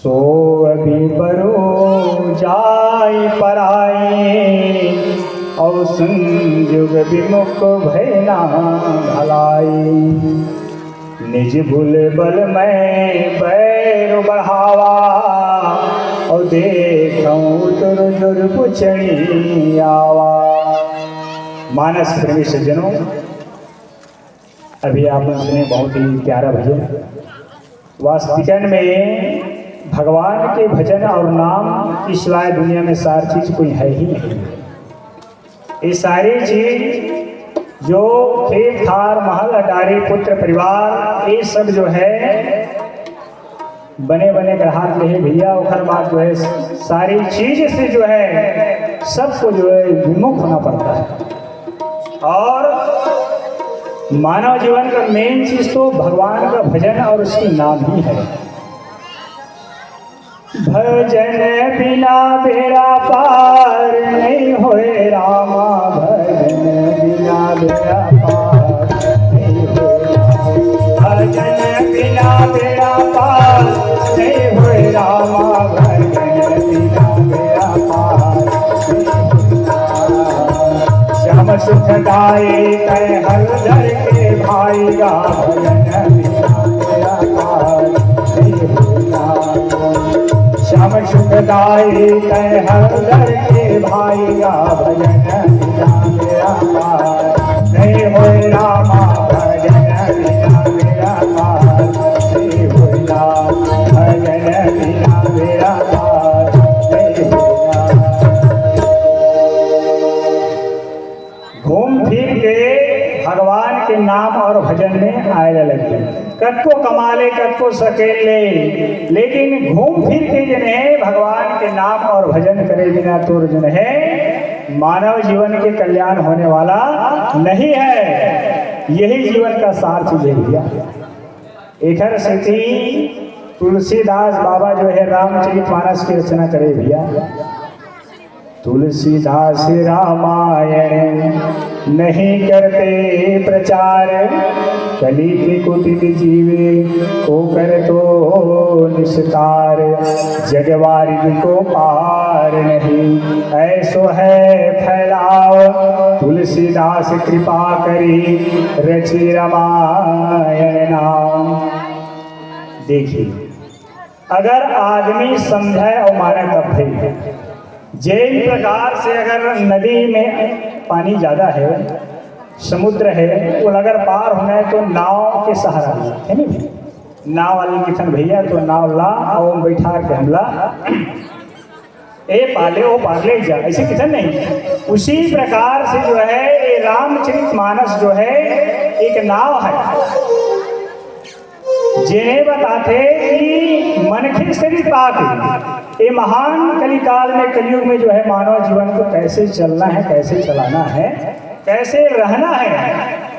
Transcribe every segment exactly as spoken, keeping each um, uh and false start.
तो अभी बरो जाय पराय, अउ संजोग विमुख भय ना भलाय। निज भूल बल मैं बैर बढ़ावा, अउ देखौं तुर जुर पुछड़ी आवा। मानस प्रेमी सज्जनों, अभी आप सुने बहुत ही प्यारा भजन। वास्तविकन में भगवान के भजन और नाम के सिवाय दुनिया में सारी चीज कोई है ही नहीं। ये सारी चीज जो खेत खार, महल अटारी, पुत्र परिवार, ये सब जो है बने बने ग्राहक ले हे भैया, ओकर बाद जो है सारी चीज से जो है सबको जो है विमुख होना पड़ता है। और मानव जीवन का मेन चीज तो भगवान का भजन और उसकी नाम ही है। भजन बिना बेड़ा पार नहीं होए रामा, भजन बिना बेड़ा पार नहीं होए। भजन बिना बेड़ा पार नहीं होए रामा, भजन बिना बेड़ा पार नहीं होए। श्याम सुखदाई तै हर घर के भाई गा, भजन बिना बेड़ा पार नहीं होए। श्याम सुखदाई तै हर घर के भाई गा, भजन बिना बेड़ा पार नहीं होए रामा, भजन बिना बेड़ा पार नहीं होए रामा, भजन बिना बेड़ा पार नहीं होए रामा। घूम फिर के भगवान के नाम और भजन में आए लगे। कतको कमा ले, कतको सकेल ले, लेकिन घूम फिर के जन है भगवान के नाम और भजन करे बिना तोर जन है मानव जीवन के कल्याण होने वाला नहीं है। यही जीवन का सार चीज है भैया। एखर सेती तुलसीदास बाबा जो है रामचरित मानस की रचना करे भैया। तुलसीदास रामायण नहीं करते प्रचार, कलि के कुटिल जीव को कर तो निस्तार। जग वारिधि को पार नहीं, ऐसो है फैलाव, तुलसीदास कृपा करी रचि रामायण नाम। देखिए, अगर आदमी समझे और माने तब भी, जेन प्रकार से अगर नदी में पानी ज्यादा है, समुद्र है, वो अगर पार होना है तो नाव के सहारा लेना है, नहीं? नाव वाले लिखन भैया तो नाव ला और बैठा के हमला ए पाले ओ पार ले जा, ऐसे किधर नहीं। उसी प्रकार से जो है ये रामचरित मानस जो है एक नाव है, जेने बताथे कि मनखे शरीर पाके ये महान कलिकाल में, कलयुग में जो है मानव जीवन को कैसे चलना है, कैसे चलाना है, कैसे रहना है,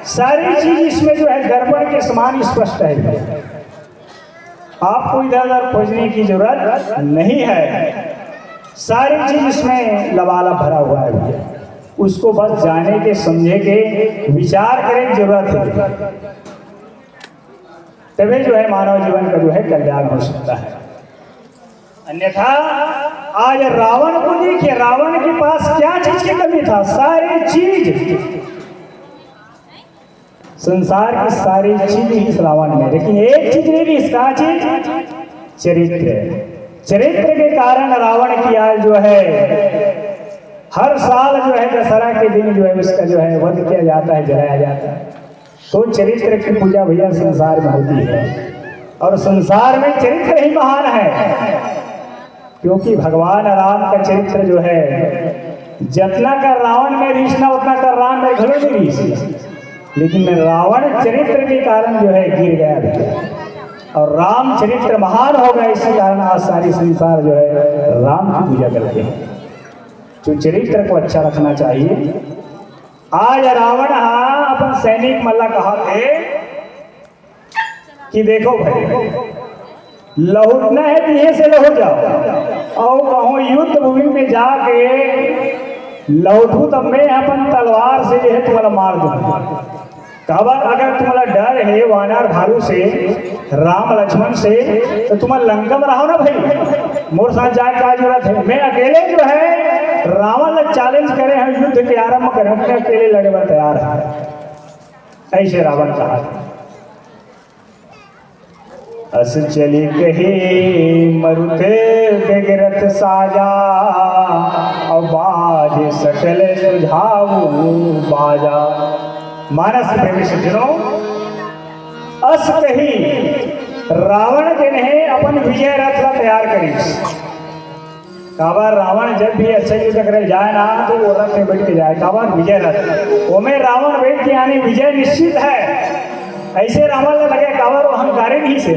सारी चीज इसमें जो है दर्पण के समान स्पष्ट है। आपको इधर उधर खोजने की जरूरत नहीं है, सारी चीज इसमें लबालब भरा हुआ है भैया। उसको बस जाने के, समझे के, विचार करे की जरूरत है, तभी जो है मानव जीवन का जो है कल्याण हो सकता है। अन्यथा आज रावण को देखिए, रावण के पास क्या चीज की कमी था? सारी चीज, संसार की सारी चीज ही इस रावण में, लेकिन एक चीज नहीं थी। इसका चीज चरित्र। चरित्र के कारण रावण की आज जो है हर साल जो है दशहरा के दिन जो है उसका जो है वध किया जाता है, जलाया जाता है। तो चरित्र की पूजा भैया संसार में होती है, और संसार में चरित्र ही महान है, क्योंकि भगवान राम का चरित्र जो है जतना का रावण में रीस ना उतना का राम में घलो नहीं रीस, लेकिन रावण चरित्र के कारण जो है गिर गया भैया, और राम चरित्र महान हो गया। इसी कारण आज सारी संसार जो है राम की पूजा करते हैं। तो चरित्र को अच्छा रखना चाहिए। आज रावण हा अपन सैनिक मन ला कहा थे कि देखो भाई, लहुटना है तो इहें से लहुट जाओ, और कहूँ युद्ध भूमि में जाके लहुटू तब मैं अपन तलवार से जो है तुम्हारा मार दूंगा। काबर अगर तुमला डर हे वानर भालू से, राम लक्ष्मण से, तो तुम लंका में रहो ना भाई, मोर साथ जाए का जरूरत है? मैं अकेले जो है रावण ला चैलेंज करे हैं, युद्ध के आरंभ करे हैं, मैं अकेले लड़े बर तैयार है। ऐसे रावण कहा। अस चली कही मरुत बेग रथ साजा, और बाज सकल सुझाऊ बाजा। मानस प्रेमी सज्जनों, अस कही रावण के ने अपन विजय रथ ला तैयार करिस। काबर रावण जब भी अच्छा युद्ध करे जाए ना, तो वो रथ में बैठ के जाए, काबर विजय रथ। ओमे रावण बैठ के यानी विजय निश्चित है। ऐसे रावण ला लगे, काबर वो अहंकारी नहीं से।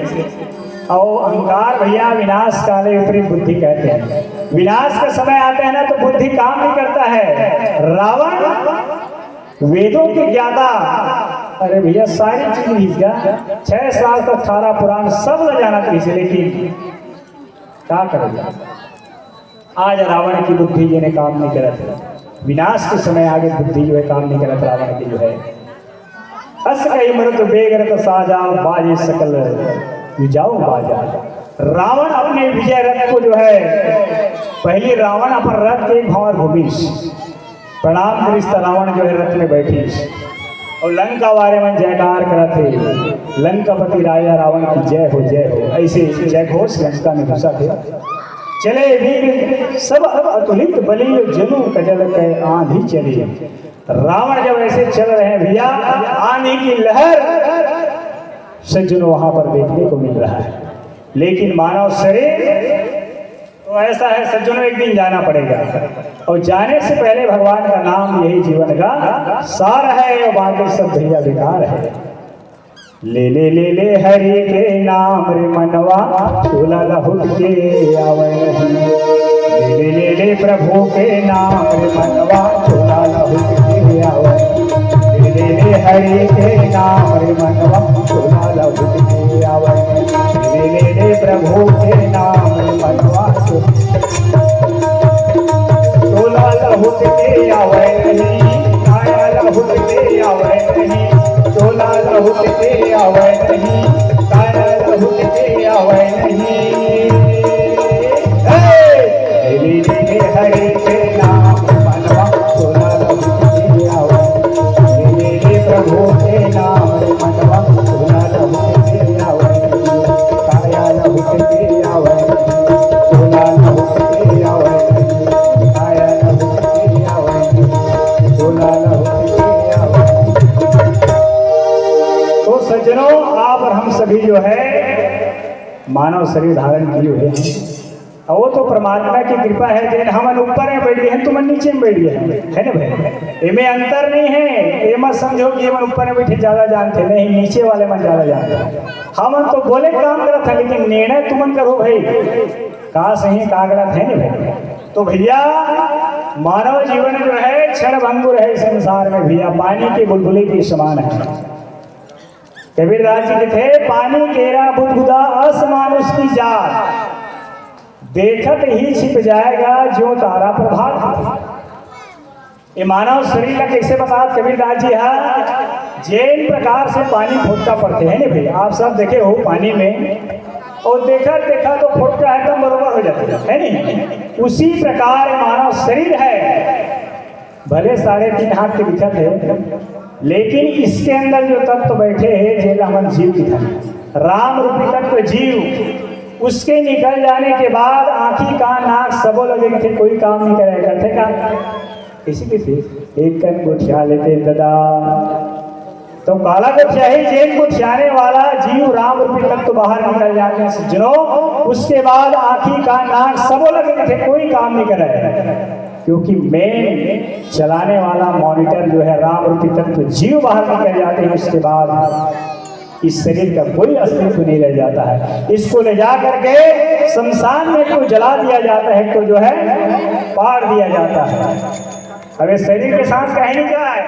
और अहंकार भैया विनाश काले विपरीत बुद्धि कहते हैं। विनाश का समय आता है ना, तो बुद्धि काम नहीं करता है। रावण वेदों के ज्ञाता, अरे भैया सारी चीज भीज गया, छह साल तक अठारह पुराण सब ला जाना चाहिए, लेकिन क्या करेगा? आज रावण की बुद्धि ये ने काम नहीं करत है। विनाश के समय आगे बुद्धि जो है काम नहीं करत रावण की जो है। अस कही मरुत बेग रथ साजा, बाजे सकल सुझाऊ बाजा। रावण अपने विजय रथ को जो है, पहली रावण अपन रथ के भंवर घूमिस, प्रणाम करिस त रावण जो है रथ में बैठिस और लंका वाले मन जयकार करत हे, लंकापति राजा रावण की जय हो, जय हो। ऐसे जय घोष लंका में घुसत हे। चले वीर सब अब अतुलित बली, जनु कजल कै आंधी चली। रावण जब ऐसे चल रहे हैं भैया, आंधी की लहर सज्जनों वहां पर देखने को मिल रहा है, लेकिन मानव शरीर तो ऐसा है सज्जनों, एक दिन जाना पड़ेगा और जाने से पहले भगवान का नाम यही जीवन का सार है और बाकी सब भैया बेकार है। ले ले ले ले हरि के नाम रे मनवा, चोला लहुट के आवे नहीं। ले ले ले ले प्रभु के नाम रे मनवा, चोला लहुट के आवे। ले ले ले हरि के नाम रे मनवा, चोला लहुट के आवे। ले ले ले प्रभु के नाम रे मनवा, चोला लहुट के आवे नहीं, काया लहुट के आवे नहीं, चोला लहुट के आवे नहीं, काया लहुट के आवे नहीं। हे! ले ले ले हरि के नाम मनवा, चोला लहुट के आवे। ले ले ले प्रभु के नाम मनवा, चोला लहुट के आवे। काया लहुट के आवे, चोला लहुट के आवे। काया लहुट के आवे, चोला लहुट के आवे। तो सज्जनों, आप और हम सभी जो है मानव शरीर धारण किए हुए हैं, और वो तो परमात्मा की कृपा है, जेन हमन ऊपर में बैठ गए हैं, तुमन नीचे में बैठ गए हैं, है ना भाई? एमे अंतर नहीं है। ये मत समझो कि ये मन ऊपर में बैठे ज्यादा जानते, नहीं, नीचे वाले मन ज्यादा जानते। हमन तो बोले काम करत हैं, लेकिन निर्णय तुमन करो भाई, का सही का गलत है ना भाई? तो भैया, मानव जीवन जो है क्षण भंगुर है संसार में भैया, पानी के बुलबुले के समान है। कबीरदास जी कहते, पानी केरा बुदबुदा अस मानुष की जात, देखत ही छिप जाएगा जो तारा प्रभात। ये मानव शरीर ला कैसे बतात कबीरदास जी हा, जेन प्रकार से पानी फोटका पड़थे, है नी भाई? आप सब देखे हो पानी में, और देखत देखत तो फोटका एकदम बरोबर हो जाथे, है नी? उसी प्रकार ये मानव शरीर है, भले साढ़े तीन हाथ के दिखत है, लेकिन इसके अंदर जो तत्व बैठे हैं, जेला हमन जीव दिखत है, राम रूपी तत्व जीव, उसके निकल जाने के बाद आंखी, कान, नाक सबो लगे थे, कोई काम नहीं करे, करथे का? किसी किसी एक कन गोठिया लेते दादा, तो काला गोठियाही, जेन गोठियाने वाला जीव राम रूपी तत्व बाहर निकल जाते हैं सज्जनों, उसके बाद आंखी, कान, नाक सबो लगे थे, कोई काम नहीं करे, क्योंकि मेन चलाने वाला मॉनिटर जो है राम रूपी तत्व जीव बाहर निकल जाते हैं, उसके बाद इस शरीर का कोई अस्तित्व नहीं रह जाता है। इसको ले जा करके शमशान में तो जला दिया जाता है, तो जो है पाड़ दिया जाता है। अब इस शरीर के साथ कहीं नहीं जाए,